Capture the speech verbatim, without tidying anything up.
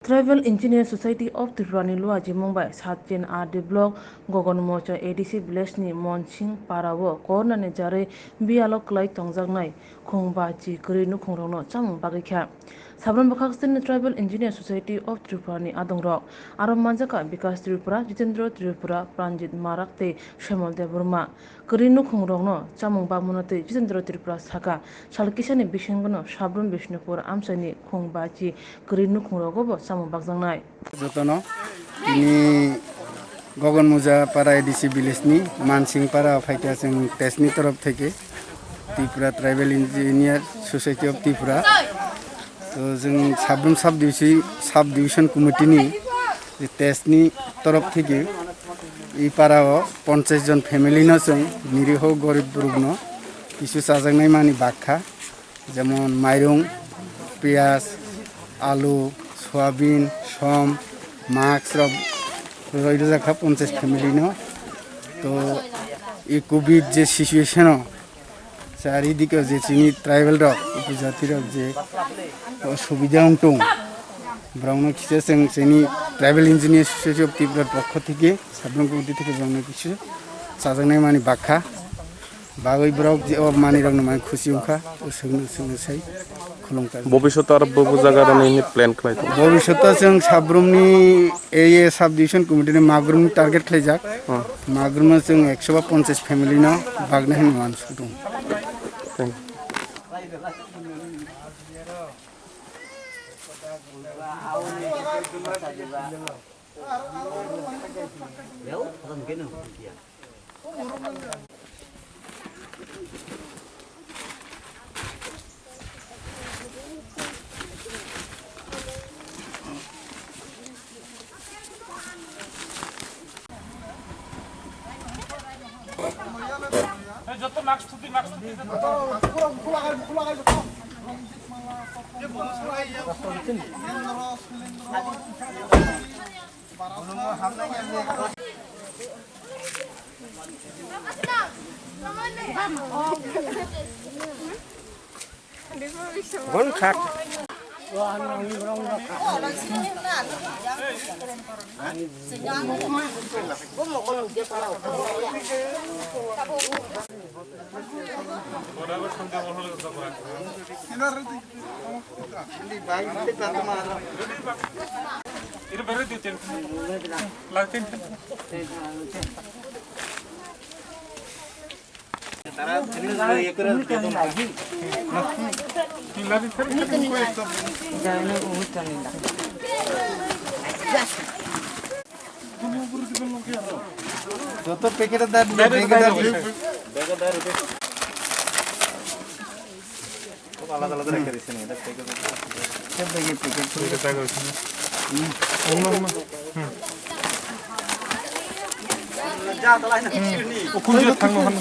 Tribal Engineer Society of Tripura ni luajimung bai Satchen R D Block Gogon Mocha A D C village ni Monsing para o corona ni jarwi biyalo kwlai tongjaknai khung bachi kwrwi nukhungrokno chamung bagwi kha. Sabram bwkhak sini Tribal Engineer Society of Tripura ni adongrok aro manjakha Bikas Tripura, Jitendra Tripura, Pranjit Marak tei Shemol Debbarma. Kwrwi nukhungrokno chamung bagmano tei Jitendra Tripura sakha, sal kisani bisingono Sabrum Bishnupur amchaini khung bachi kwrwi nukhungrogobo chamung bagjaknai. Jotono tini Gogon Muja para A D C village ni Mansing para phaikha chwng test ni torof theke Tripura Tribal Engineer Society of Tripura. To chwng Sabrum sub division, sub division committee ni je test ni torof theke i para o ponchash jon family no chwng niriho gorib borok no kisu chajaknai mani bakha. Jemon mairung, piyaj, alu, soyabin, som, mask rok roi rwjak kha ponchash family no. To i covid je situation o charidike je chini tribal rok, upojati rok je osubida wng tong, borok no kisa chwng chini Tribal Engineer Society of Tripura pokho theke, Sabrum committee theke borok no kisa chajaknai mani bakha. Bagwi borok je o manwi rokno mani khusi wngkha, o swkno swkno sai khulumkha. Bobishoto aro bo bo jaga rokni hwnwi plan khlai tongo. Bobishoto chwng Sabrumni A A sub division committee ni Magrumni target khlaijak. Hmm. Magrumno chwng ekso ba ponchash family no bagna hwnwi uansuk tongo. Thank you. Joto packet dar, packet dar. Alada alada রেখে দিছেন, এটা packet. Packet, packet. O khunju thangno han.